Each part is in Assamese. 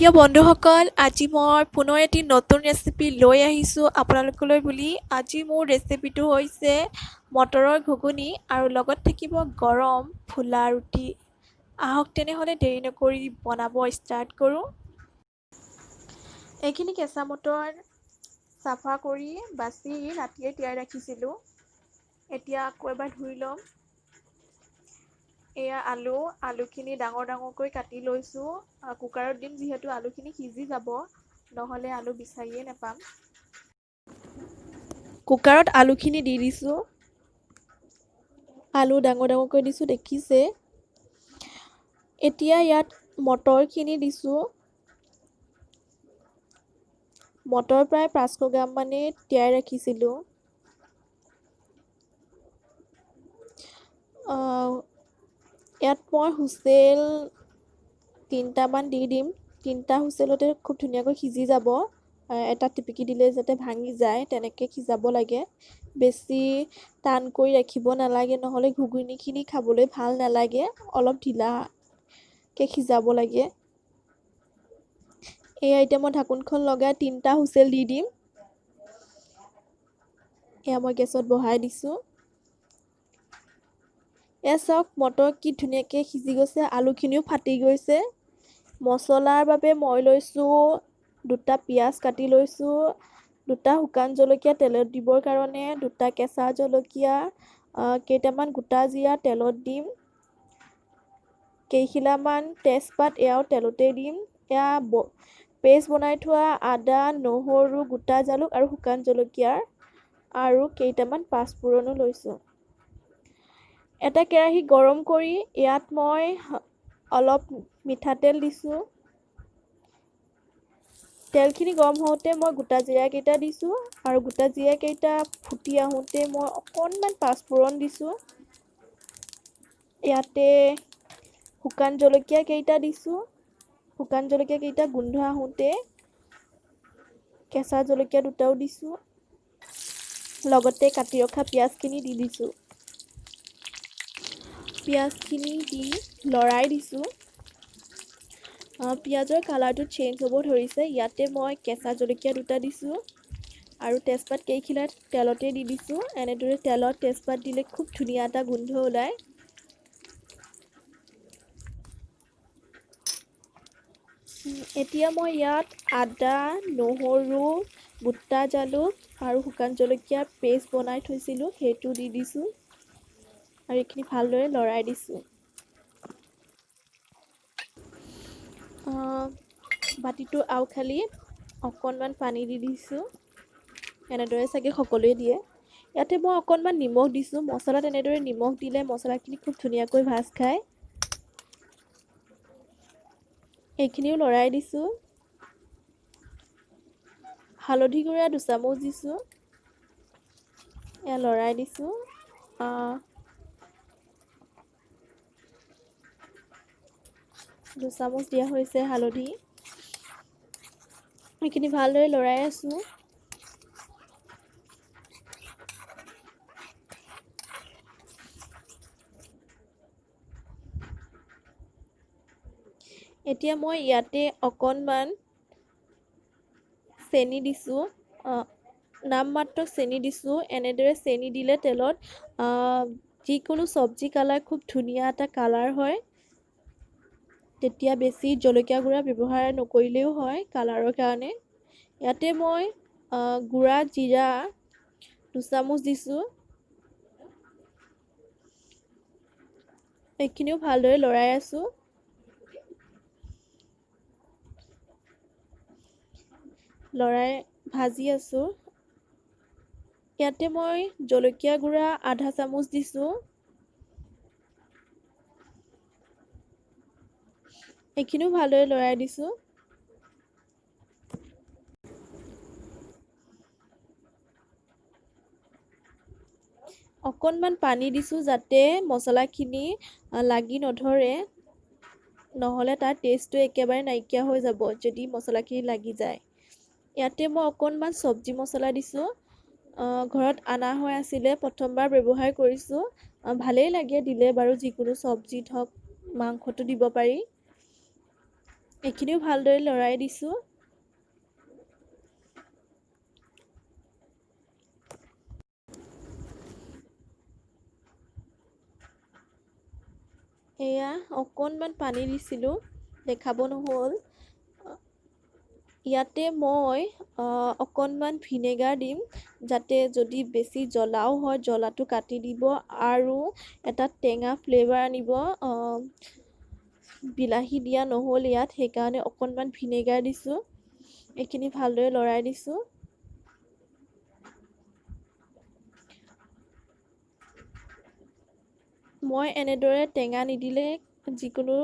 প্ৰিয় বন্ধুসকল, আজি মই পুনৰ এটি নতুন ৰেচিপি লৈ আহিছোঁ আপোনালোকলৈ বুলি। আজি মোৰ ৰেচিপিটো হৈছে মটৰৰ ঘুগুনি আৰু লগত থাকিব গৰম ফুলা ৰুটি। আহক তেনেহ'লে দেৰি নকৰি বনাব ষ্টাৰ্ট কৰোঁ। এইখিনি কেঁচা মটৰ চাফা কৰি বাছি ৰাতিয়ে তিয়াই ৰাখিছিলোঁ, এতিয়া আকৌ এবাৰ ধুই ল'ম। এয়া আলু, আলুখিনি ডাঙৰ ডাঙৰকৈ কাটি লৈছোঁ। কুকাৰত দিম যিহেতু আলুখিনি সিজি যাব, নহ'লে আলু বিচাৰিয়ে নাপাম। কুকাৰত আলুখিনি দি দিছোঁ। আলু ডাঙৰ ডাঙৰকৈ দিছোঁ, দেখিছে। এতিয়া ইয়াত মটৰখিনি দিছোঁ। মটৰ প্ৰায় 500 গ্ৰাম মানে তিয়াই ৰাখিছিলোঁ। ইয়াত মই হুইচেল 3টামান দি দিম। 3টা হুইচেলতে খুব ধুনীয়াকৈ সিজি যাব। এটা টিপিকি দিলে যাতে ভাঙি যায় তেনেকৈ সিজাব লাগে। বেছি টান কৰি ৰাখিব নালাগে, নহ'লে ঘুগুনিখিনি খাবলৈ ভাল নালাগে। অলপ ঢিলাকৈ সিজাব লাগে। এয়া এতিয়া মই ঢাকোনখন লগাই 3টা হুইচেল দি দিম। এয়া মই গেছত বহাই দিছোঁ। এয়া চাওক মটৰ কি ধুনীয়াকৈ সিজি গৈছে, আলুখিনিও ফাটি গৈছে। মছলাৰ বাবে মই লৈছোঁ 2টা পিঁয়াজ কাটি লৈছোঁ, 2টা শুকান জলকীয়া তেলত দিবৰ কাৰণে, 2টা কেঁচা জলকীয়া, কেইটামান গোটা জিৰা তেলত দিম, কেইখিলামান তেজপাত এয়াও তেলতে দিম। এয়া পেষ্ট বনাই থোৱা আদা, নহৰু, গোটা জালুক আৰু শুকান জলকীয়াৰ আৰু কেইটামান পাঁচফোৰণো লৈছোঁ। এটা কেৰাহী গৰম কৰি ইয়াত মই অলপ মিঠাতেল দিছোঁ। তেলখিনি গৰম হওঁতে মই গোটা জিৰাকেইটা দিছোঁ আৰু গোটা জিৰাকেইটা ফুটি আহোঁতে মই অকণমান পাঁচফোৰণ দিছোঁ। ইয়াতে শুকান জলকীয়া কেইটা দিছোঁ। শুকান জলকীয়া কেইটা গোন্ধ আহোঁতে কেঁচা জলকীয়া 2টাও দিছোঁ, লগতে কাটি ৰখা পিঁয়াজখিনি দি দিছোঁ। পিঁয়াজখিনি দি লৰাই দিছোঁ। পিঁয়াজৰ কালাৰটো চেঞ্জ হ'ব ধৰিছে। ইয়াতে মই কেঁচা জলকীয়া 2টা দিছোঁ আৰু তেজপাত কেইখিলা তেলতে দি দিছোঁ। এনেদৰে তেলত তেজপাত দিলে খুব ধুনীয়া এটা গোন্ধ ওলায়। এতিয়া মই ইয়াত আদা, নহৰু, গোটা জালুক আৰু শুকান জলকীয়াৰ পেষ্ট বনাই থৈছিলোঁ, সেইটো দি দিছোঁ আৰু এইখিনি ভালদৰে লৰাই দিছোঁ। বাতিটো আওখালি অকণমান পানী দি দিছোঁ। এনেদৰে চাগে সকলোৱে দিয়ে। ইয়াতে মই অকণমান নিমখ দিছোঁ। মছলাত এনেদৰে নিমখ দিলে মছলাখিনি খুব ধুনীয়াকৈ ভাজ খায়। এইখিনিও লৰাই দিছোঁ। হালধি গুড়া 2 চামুচ দিছোঁ। এয়া লৰাই দিছোঁ। 2 চামুচ দিয়া হৈছে হালধি। এইখিনি ভালদৰে লৰাই আছোঁ। এতিয়া মই ইয়াতে অকণমান চেনি দিছোঁ। নামমাত্ৰ চেনি দিছোঁ। এনেদৰে চেনি দিলে তেলত যিকোনো চব্জি কালাৰ খুব ধুনীয়া এটা কালাৰ হয়। তেতিয়া বেছি জলকীয়া গুড়া ব্যৱহাৰ নকৰিলেও হয় কালাৰৰ কাৰণে। ইয়াতে মই গুড়া জিৰা 2 চামুচ দিছোঁ। এইখিনিও ভালদৰে লৰাই আছোঁ। লৰাই ভাজি আছোঁ। ইয়াতে মই জলকীয়া গুড়া আধা চামুচ দিছোঁ। এইখিনিও ভালদৰে লৰাই দিছোঁ। অকণমান পানী দিছোঁ যাতে মছলাখিনি লাগি নধৰে, নহ'লে তাৰ টেষ্টটো একেবাৰে নাইকিয়া হৈ যাব যদি মছলাখিনি লাগি যায়। ইয়াতে মই অকণমান চব্জি মছলা দিছোঁ। ঘৰত অনা হৈ আছিলে, প্ৰথমবাৰ ব্যৱহাৰ কৰিছোঁ। ভালেই লাগে দিলে বাৰু, যিকোনো চব্জিত হওক মাংসটো দিব পাৰি। এইখিনিও ভালদৰে লৰাই দিছোঁ। এয়া অকণমান পানী দিছিলোঁ, দেখাব নহ'ল। ইয়াতে মই অকণমান ভিনেগাৰ দিম, যাতে যদি বেছি জ্বলাও হয় জ্বলাটো কাটি দিব আৰু এটা টেঙা ফ্লেভাৰ আনিব। বিলাহী দিয়া নহ'ল ইয়াত, সেইকাৰণে অকণমান ভিনেগাৰ দিছোঁ। এইখিনি ভালদৰে লৰাই দিছোঁ। মই এনেদৰে টেঙা নিদিলে যিকোনো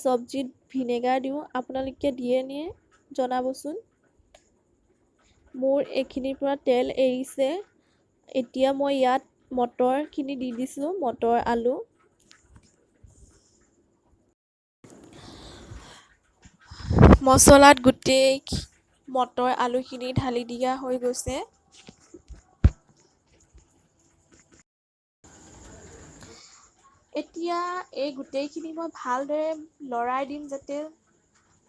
চব্জিত ভিনেগাৰ দিওঁ, আপোনালোকে দিয়ে নে জনাবচোন। মোৰ এইখিনিৰ পৰা তেল এৰিছে। এতিয়া মই ইয়াত মটৰখিনি দি দিছোঁ, মটৰ আলু। মছলাত গোটেই মটৰ আলুখিনি ঢালি দিয়া হৈ গৈছে। এতিয়া এই গোটেইখিনি মই ভালদৰে লৰাই দিম, যাতে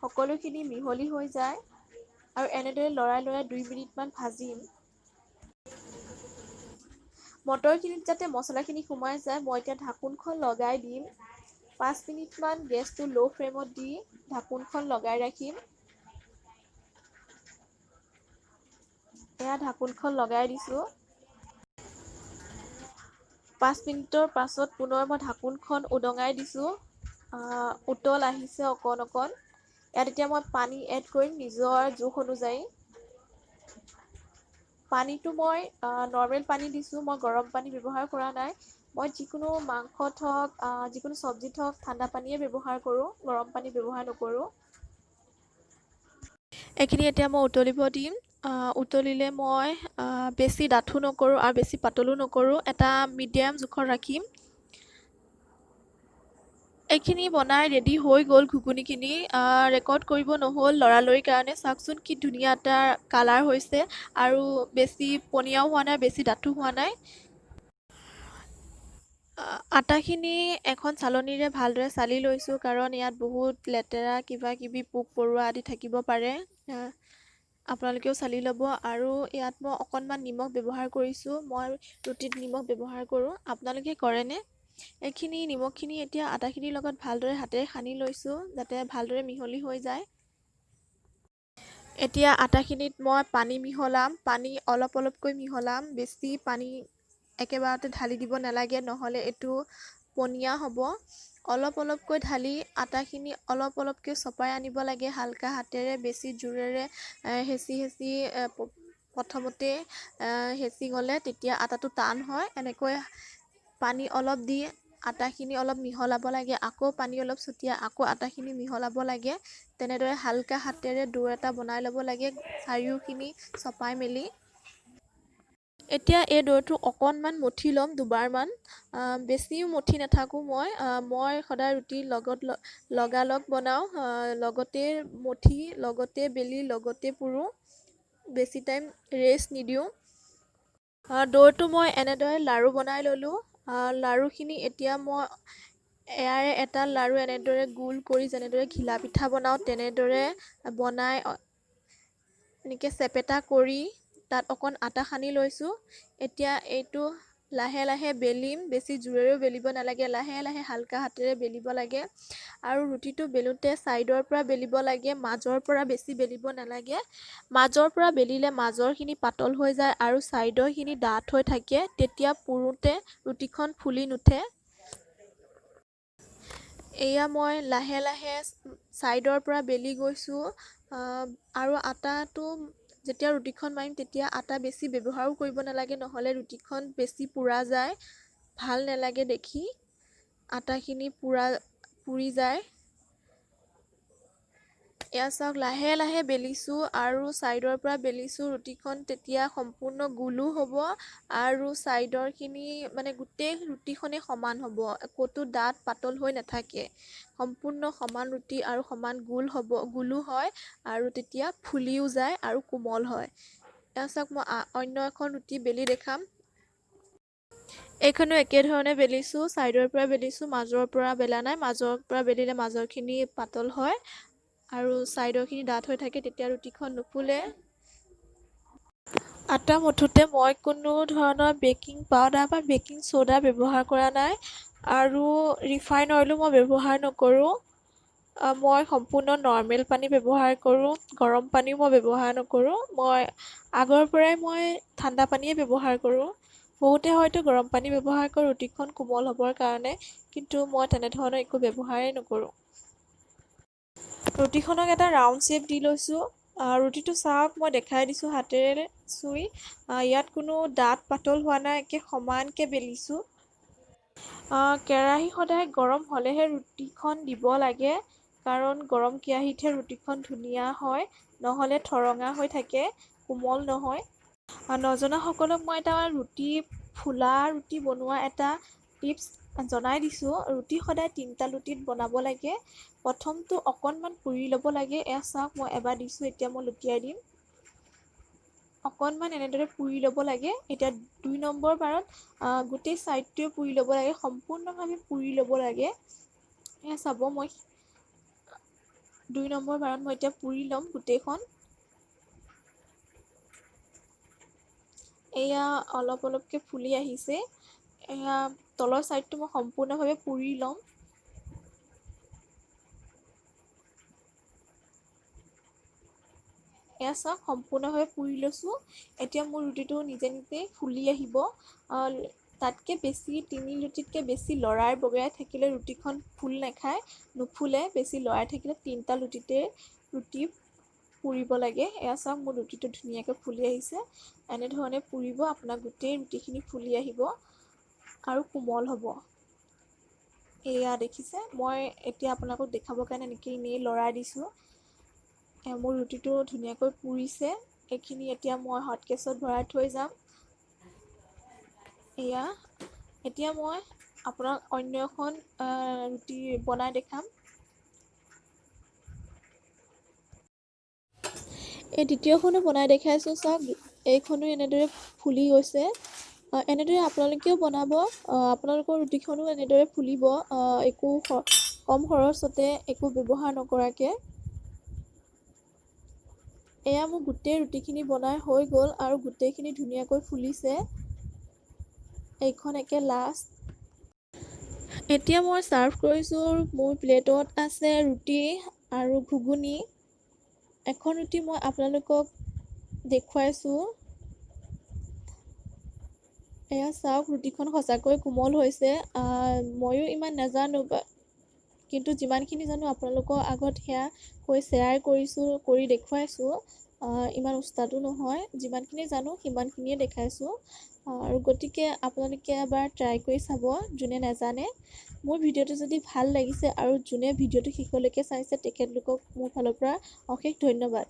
সকলোখিনি মিহলি হৈ যায়। আৰু এনেদৰে লৰাই লৰাই 2 মিনিটমান ভাজিম। মটৰখিনিত যাতে মছলাখিনি সোমাই যায়, মই এতিয়া ঢাকোনখন লগাই দিম। 5 মিনিটমান গেছটো ল' ফ্লেমত দি ঢাকোনখন লগাই ৰাখিম। এয়া ঢাকোনখন লগাই দিছোঁ। 5 মিনিটৰ পাছত পুনৰ মই ঢাকোনখন উদঙাই দিছোঁ। উতল আহিছে অকণ অকণ। ইয়াত এতিয়া মই পানী এড কৰিম নিজৰ জোখ অনুযায়ী। পানীটো মই নৰ্মেল পানী দিছোঁ, মই গৰম পানী ব্যৱহাৰ কৰা নাই। মই যিকোনো মাংসত হওক, যিকোনো চব্জিত হওক ঠাণ্ডা পানীয়ে ব্যৱহাৰ কৰোঁ, গৰম পানী ব্যৱহাৰ নকৰোঁ। এইখিনি এতিয়া মই উতলিব দিম। উতলিলে মই বেছি ডাঠো নকৰোঁ আৰু বেছি পাতলো নকৰোঁ, এটা মিডিয়াম জোখত ৰাখিম। এইখিনি বনাই ৰেডি হৈ গ'ল ঘুগুনিখিনি। ৰেকৰ্ড কৰিব নহ'ল লৰালৰিৰ কাৰণে। চাওকচোন কি ধুনীয়া এটা কালাৰ হৈছে আৰু বেছি পনীয়াও হোৱা নাই, বেছি ডাঠো হোৱা নাই। আটাখিনি এখন চালনীৰে ভালদৰে চালি লৈছোঁ, কাৰণ ইয়াত বহুত লেতেৰা কিবা কিবি পোক পৰুৱা আদি থাকিব পাৰে। আপোনালোকেও চালি ল'ব। আৰু ইয়াত মই অকণমান নিমখ ব্যৱহাৰ কৰিছোঁ। মই ৰুটিত নিমখ ব্যৱহাৰ কৰোঁ, আপোনালোকে কৰেনে? এইখিনি নিমখখিনি এতিয়া আটাখিনিৰ লগত ভালদৰে হাতেৰে সানি লৈছোঁ, যাতে ভালদৰে মিহলি হৈ যায়। এতিয়া আটাখিনিত মই পানী মিহলাম। পানী অলপ অলপকৈ মিহলাম, বেছি পানী একেবাৰতে ঢালি দিব নালাগে, নহ'লে এইটো পনীয়া হ'ব। অলপ অলপকৈ ঢালি আটাখিনি অলপ অলপকৈ চপাই আনিব লাগে হালকা হাতেৰে, বেছি জোৰেৰে হেঁচি হেঁচি প্ৰথমতে হেঁচি গ'লে তেতিয়া আটাটো টান হয়। এনেকৈ পানী অলপ দি আটাখিনি অলপ মিহলাব লাগে, আকৌ পানী অলপ ছটিয়াই আকৌ আটাখিনি মিহলাব লাগে। তেনেদৰে হালকা হাতেৰে দৈ এটা বনাই ল'ব লাগে চাৰিওখিনি চপাই মেলি। এতিয়া এই দৈটো অকণমান মঠি ল'ম দুবাৰমান, বেছিও মঠি নাথাকোঁ মই। মই সদায় ৰুটি লগত লগালগ বনাওঁ, লগতে মঠি লগতে বেলি লগতে পুৰোঁ, বেছি টাইম ৰেষ্ট নিদিওঁ। দৈটো মই এনেদৰে লাড়ু বনাই ল'লোঁ। লাড়ুখিনি এতিয়া মই ইয়াৰে এটা লাড়ু এনেদৰে গোল কৰি যেনেদৰে ঘিলা পিঠা বনাওঁ তেনেদৰে বনাই এনেকৈ চেপেটা কৰি তাত অকণ আটা সানি লৈছোঁ। এতিয়া এইটো লাহে লাহে বেলিম, বেছি জোৰেৰেও বেলিব নালাগে, লাহে লাহে হালকা হাতেৰে বেলিব লাগে। আৰু ৰুটিটো বেলোঁতে ছাইডৰ পৰা বেলিব লাগে, মাজৰ পৰা বেছি বেলিব নালাগে। মাজৰ পৰা বেলিলে মাজৰখিনি পাতল হৈ যায় আৰু ছাইডৰখিনি ডাঠ হৈ থাকে, তেতিয়া পুৰোঁতে ৰুটিখন ফুলি নুঠে। এয়া মই লাহে লাহে ছাইডৰ পৰা বেলি গৈছোঁ। আৰু আটাটো যেতিয়া ৰুটিখন মাৰিম তেতিয়া আটা বেছি ব্যৱহাৰো কৰিব নালাগে, নহ'লে ৰুটিখন বেছি পোৰা যায়, ভাল নালাগে দেখি, আটাখিনি পুৰি যায়। এয়া চাওক লাহে লাহে বেলিছোঁ আৰু ছাইডৰ পৰা বেলিছোঁ ৰুটিখন, তেতিয়া সম্পূৰ্ণ গোলো হ'ব আৰু ছাইডৰখিনি মানে গোটেই ৰুটিখনেই সমান হ'ব, ক'তো ডাঠ পাতল হৈ নাথাকে, সম্পূৰ্ণ সমান ৰুটি আৰু সমান গোল হ'ব, গোলো হয় আৰু তেতিয়া ফুলিও যায় আৰু কোমল হয়। এয়া চাওক মই অন্য এখন ৰুটি বেলি দেখাম। এইখনো একেধৰণে বেলিছোঁ, ছাইডৰ পৰা বেলিছোঁ, মাজৰ পৰা বেলা নাই। মাজৰ পৰা বেলিলে মাজৰখিনি পাতল হয়। আৰু ছাইডৰখিনি ডাঠ হৈ থাকে, তেতিয়া ৰুটিখন নুফুলে। আটা মঠোতে মই কোনো ধৰণৰ বেকিং পাউডাৰ বা বেকিং চ'ডা ব্যৱহাৰ কৰা নাই আৰু ৰিফাইন অইলো মই ব্যৱহাৰ নকৰোঁ। মই সম্পূৰ্ণ নৰ্মেল পানী ব্যৱহাৰ কৰোঁ, গৰম পানীও মই ব্যৱহাৰ নকৰোঁ। মই আগৰ পৰাই ঠাণ্ডা পানীয়ে ব্যৱহাৰ কৰোঁ। বহুতে হয়তো গৰম পানী ব্যৱহাৰ কৰে ৰুটিখন কোমল হ'বৰ কাৰণে, কিন্তু মই তেনেধৰণৰ একো ব্যৱহাৰেই নকৰোঁ। ৰুটিখনক এটা ৰাউণ্ড শ্বেপ দি লৈছোঁ। ৰুটিটো চাওক, মই দেখাই দিছোঁ হাতেৰে চুই, ইয়াত কোনো ডাঠ পাতল হোৱা নাই, একে সমানকৈ বেলিছোঁ। কেৰাহী সদায় গৰম হ'লেহে ৰুটিখন দিব লাগে, কাৰণ গৰম কেৰাহীতহে ৰুটিখন ধুনীয়া হয়, নহ'লে ঠৰঙা হৈ থাকে, কোমল নহয়। নজনাসকলক মই এটা ৰুটি ফুলা ৰুটি বনোৱা এটা টিপছ জনাই দিছোঁ। ৰুটি সদায় 3টা লুটিত বনাব লাগে। প্ৰথমটো অকণমান পুৰি ল'ব লাগে। এয়া চাওক, মই এবাৰ দিছোঁ, এতিয়া মই লুটিয়াই দিম। অকণমান এনেদৰে পুৰি ল'ব লাগে। এতিয়া 2 নম্বৰ বাৰত গোটেই ছাইডটোৱে পুৰি ল'ব লাগে, সম্পূৰ্ণভাৱে পুৰি ল'ব লাগে। এয়া চাব, মই 2 নম্বৰ বাৰত মই এতিয়া পুৰি ল'ম গোটেইখন। এয়া অলপ অলপকৈ ফুলি আহিছে। এয়া তলৰ ছাইডটো মই সম্পূৰ্ণভাৱে পুৰি ল'ম। এয়া চাওক, সম্পূৰ্ণভাৱে পুৰি লৈছোঁ। এতিয়া মোৰ ৰুটিটো নিজে নিজেই ফুলি আহিব। তাতকৈ বেছি 3 লুটিতকৈ বেছি লৰাই বগৰাই থাকিলে ৰুটিখন ফুল নাখায়, নুফুলে। বেছি লৰাই থাকিলে 3টা লুটিতে ৰুটি পুৰিব লাগে। এয়া চাওক, মোৰ ৰুটিটো ধুনীয়াকৈ ফুলি আহিছে। এনেধৰণে পুৰিব, আপোনাৰ গোটেই ৰুটিখিনি ফুলি আহিব আৰু কোমল হ'ব। এয়া দেখিছে, মই এতিয়া আপোনালোকক দেখাবৰ কাৰণে এনেকৈ এনেই লৰাই দিছোঁ। মোৰ ৰুটিটো ধুনীয়াকৈ পুৰিছে। এইখিনি এতিয়া মই হটকেছত ভৰাই থৈ যাম। এয়া এতিয়া মই আপোনাক অন্য এখন ৰুটি বনাই দেখাম। এই দ্বিতীয়খনো বনাই দেখাইছোঁ। চাওক, এইখনো এনেদৰে ফুলি গৈছে। এনেদৰে আপোনালোকেও বনাব, আপোনালোকৰ ৰুটিখনো এনেদৰে ফুলিব, একো কম খৰচতে, একো ব্যৱহাৰ নকৰাকৈ। এয়া মোৰ গোটেই ৰুটিখিনি বনাই হৈ গ'ল আৰু গোটেইখিনি ধুনীয়াকৈ ফুলিছে। এইখন একে লাষ্ট। এতিয়া মই ছাৰ্ভ কৰিছোঁ। মোৰ প্লেটত আছে ৰুটি আৰু ঘুগুনি। এখন ৰুটি মই আপোনালোকক দেখুৱাইছোঁ। এয়া চাওক, ৰুটিখন সঁচাকৈ কোমল হৈছে। ময়ো ইমান নাজানো, কিন্তু যিমানখিনি জানো আপোনালোকৰ আগত সেয়া কৈ শ্বেয়াৰ কৰিছোঁ, কৰি দেখুৱাইছোঁ। ইমান উস্তাদো নহয়, যিমানখিনি জানো সিমানখিনিয়ে দেখাইছোঁ। আৰু গতিকে আপোনালোকে এবাৰ ট্ৰাই কৰি চাব যোনে নাজানে। মোৰ ভিডিঅ'টো যদি ভাল লাগিছে আৰু যোনে ভিডিঅ'টো শেষলৈকে চাইছে, তেখেতলোকক মোৰ ফালৰ পৰা অশেষ ধন্যবাদ।